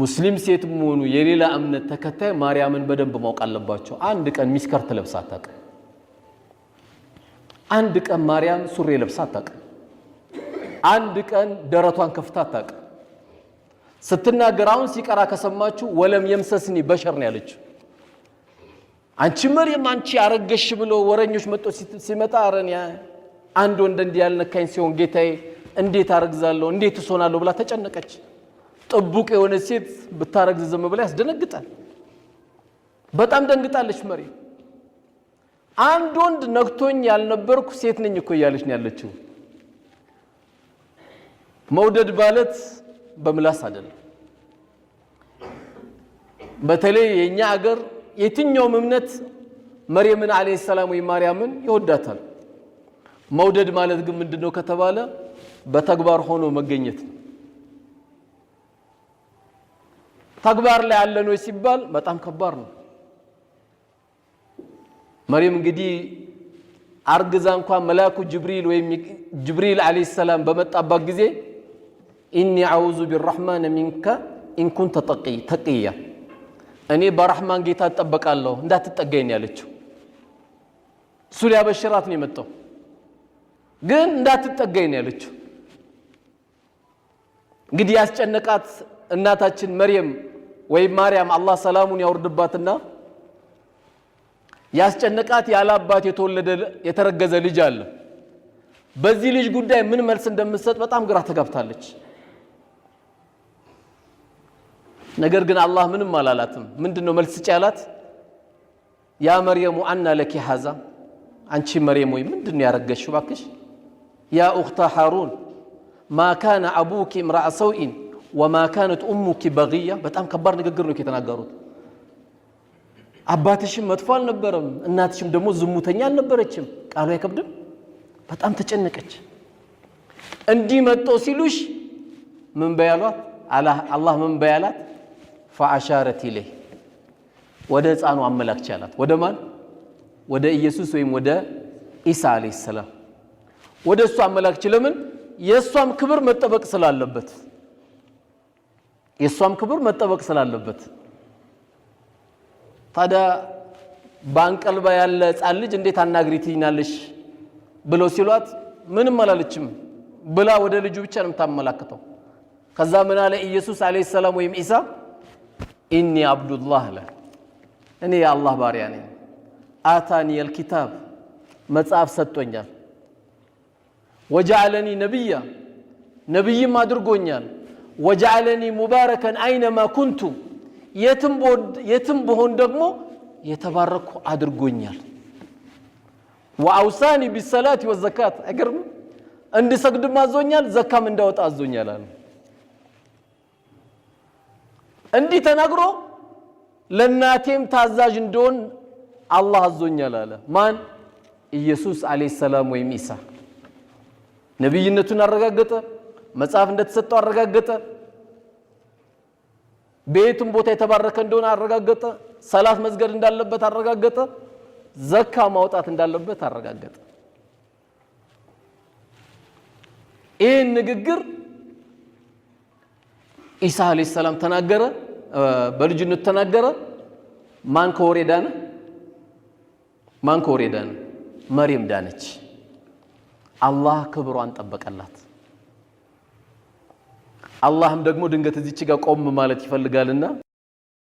ሙስሊም ሴትም ሆኑ የሌላ እምነት ተከታይ ማርያምን በደንብ ማወቅ አለባቸው። አንድ ቀን miniskirt ለብሳ አታውቅም። አንድ ቀን ማርያም ሱሪ ለብሳ አታውቅም። አንድ ቀን ደረቷን ከፍታ አታውቅም። ስትናገር አሁን ሲቀራ ከሰማችሁ ولم يمسسني بشر ነው ያለችው። አንቺ መርየም አንቺ አረገሽ ብሎ ወረኞች መጥቶ ሲመጣ አረን አንድ ወንድ እንዲህ ያልነካኝ ሲሆን ጌታዬ እንዴት አረግዛለሁ እንዴት እሆናለሁ ብላ ተጨነቀች። ጥቡቅ የሆነ ሴት ብታረግዝ ዝም ብላ ያስደነግጣል። በጣም ደንግጣለች መርየም። አንድ ወንድ ነክቶኝ ያልነበርኩ ሴት ነኝ እኮ እያለች ነው ያለችው። መውደድ ማለት በምላስ አይደለም። በተለይ የእኛ አገር የትኛውም እምነት መርየምን ዓለይሂ ሰላም ወይም ማርያምን ይወዳታል። መውደድ ማለት ግን ምንድነው ከተባለ በተግባር ሆኖ መገኘት ነው። ተግባር ላይ ያለን ወይ ሲባል በጣም ከባድ ነው። መርየም እንግዲህ አርግዛ እንኳን መላኩ ጅብሪል ወይም ጅብሪል ዓለይሂ ሰላም በመጣባት ጊዜ إني أعوذ بالرحمن منك إن كنت تقيا፣ እኔ በረሕማን ጌታ እጠበቃለሁ እንዳትጠጋኝ ያለችው። እሱ ሊያበሽራት ነው የመጣው፣ ግን እንዳትጠጋኝ ያለችው። እንግዲህ ያስጨነቃት እናታችን መርየም ወይም ማርያም አላህ ሰላሙን ያውርድባትና ያስጨነቃት ያለ አባት የተወለደ የተረገዘ ልጅ አለ። በዚህ ልጅ ጉዳይ ምን መልስ እንደምትሰጥ በጣም ግራ ተጋብታለች። ነገር ግን አላህ ምንም አላላትም። ምንድነው መልስ ስጪ ያላት? يا مريم أنى لك هذا፣ አንቺ መርየም ወይ ምንድነው ያረገዝሽው እባክሽ? يا أخت هارون ما كان أبوك امرأ سوء وما كانت أمك بغيا። በጣም ከባድ ንግግር ነው የተናገሩት። አባትሽም መጥፎ አልነበረም፣ እናትሽም ደግሞ ዝሙተኛ አልነበረችም። ቃሉ አይከብድም? በጣም ተጨነቀች። እንዲህ መጦ ሲሉሽ ምን በያሏት? አላህ ምን በያላት? فأشارت إليه ወደ ሕፃኑ አመላክች አላት። ወደ ማን? ወደ ኢየሱስ ወይም ወደ ኢሳ ዓለይሂ ሰላም ወደ እሱ አመላክች። ለምን? የእሷም ክብር መጠበቅ ስላለበት፣ የእሷም ክብር መጠበቅ ስላለበት። ታዲያ በአንቀልባ ያለ ሕፃን ልጅ እንዴት አናግሪ ትይናለሽ ብለው ሲሏት ምንም አላለችም ብላ ወደ ልጁ ብቻ ነው የምታመላክተው። ከዛ ምን አለ ኢየሱስ ዓለይሂ ሰላም ወይም ኢሳ إني عبد الله አለ፣ እኔ የአላህ ባሪያ ነኝ። آتاني الكتاب መጽሐፍ ሰጥቶኛል። وجعلني نبيا ነቢይም አድርጎኛል። وجعلني مباركا أينما كنت የትም ብሆን ደግሞ የተባረኩ አድርጎኛል። وأوصاني بالصلاة والزكاة አይገርምም? እንድሰግድም አዞኛል፣ ዘካም እንዳወጣ አዞኛል አለ። እንዲህ ተናግሮ ለእናቴም ታዛዥ እንደሆን አላህ አዞኛል አለ። ማን? ኢየሱስ ዓለይሂ ሰላም ወይም ኢሳ። ነቢይነቱን አረጋገጠ። መጽሐፍ እንደተሰጠው አረጋገጠ። በየትም ቦታ የተባረከ እንደሆነ አረጋገጠ። ሰላት መስገድ እንዳለበት አረጋገጠ። ዘካ ማውጣት እንዳለበት አረጋገጠ። ይህን ንግግር ኢሳ ዓለይሂ ሰላም ተናገረ፣ በልጅነቱ ተናገረ። ማን ከወሬ ዳነ? ማን ከወሬ ዳነ? መርየም ዳነች። አላህ ክብሯን ጠበቀላት። አላህም ደግሞ ድንገት እዚች ጋር ቆም ማለት ይፈልጋልና